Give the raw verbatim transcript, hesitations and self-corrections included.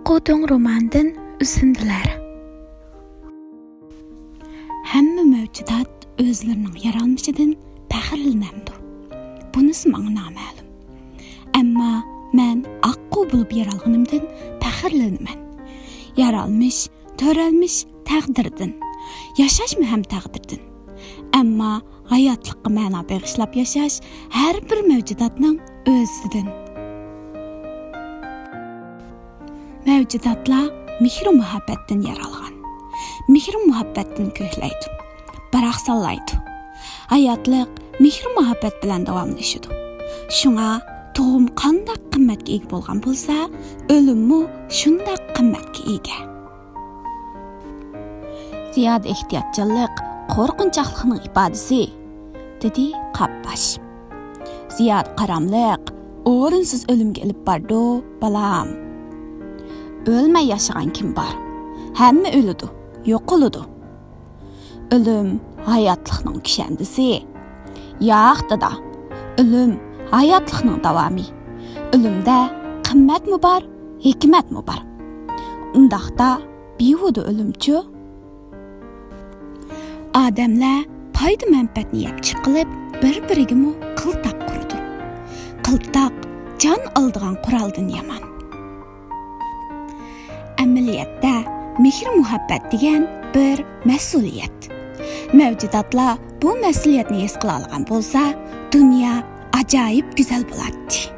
ئاققۇ دۆڭ رومانىدىن ئۈزۈندىلەر. ھەممە مەۋجۇدات ئۆزلىرىنىڭ يارالمىشىدىن پەخىرلىنەمدۇ؟ بۇنىسى ماڭا نامەلۇم. ئەمما مەن ئاققۇ بولۇپ يارالغىنىمدىن پەخىرلىنىمەن. يارالمىش، تۆرەلمىش تەقدىردىن، ياشاشمۇ ھەم تەقدىردىن. ئەمما ھاياتلىققا مەنا بېغىشلاپ ياشاش ھەر بىر مەۋجۇداتنىڭ ئۆزىدىن. مەۋجۇداتلار مېھرى-مۇھەببەتتىن يارالغان. مېھرى-مۇھەببەتتىن كۆكلەيدۇ، باراقسانلايدۇ. ھاياتلىق مېھرى-مۇھەببەت بىلەن داۋاملىشىدۇ. شۇڭا تۇغۇم قانداق قىممەتكە ئىگە بولغان بولسا، ئۆلۈممۇ شۇنداق قىممەتكە ئىگە. زىيادە ئېھتىياتچانلىق قورقۇنچاقلىقنىڭ ئىپادىسى، دېدى قاپباش. زىيادە قاراملىق ئورۇنسىز ئۆلۈمگە ئېلىپ بارىدۇ، بالام. ئۆلمەي ياشىغان كىم بار؟ ھەممە ئۆلىدۇ، يوقىلىدۇ. ئۆلۈم ھاياتلىقنىڭ كۈشەندىسى. ياق، دادا، ئۆلۈم ھاياتلىقنىڭ داۋامى. ئۆلۈمدە قىممەتمۇ بار، ھېكمەتمۇ بار. ئۇنداقتا بىھۇدە ئۆلۈمچۇ؟ ئادەملەر پايدا-مەنپەئەتنى يەپ چىقىلىپ، بىر-بىرىگىمۇ قىلتاق قۇرىدۇ. قىلتاق جان ئالىدىغان قورالدىن يامان. ئەمەلىيەتتە، مېھرى-مۇھەببەت دېگەن بىر مەسئۇلىيەت. مەۋجۇداتلار بۇ مەسئۇلىيەتنى ھېس قىلالىغان بولسا، دۇنيا ئاجايىپ گۈزەل بولاتتى.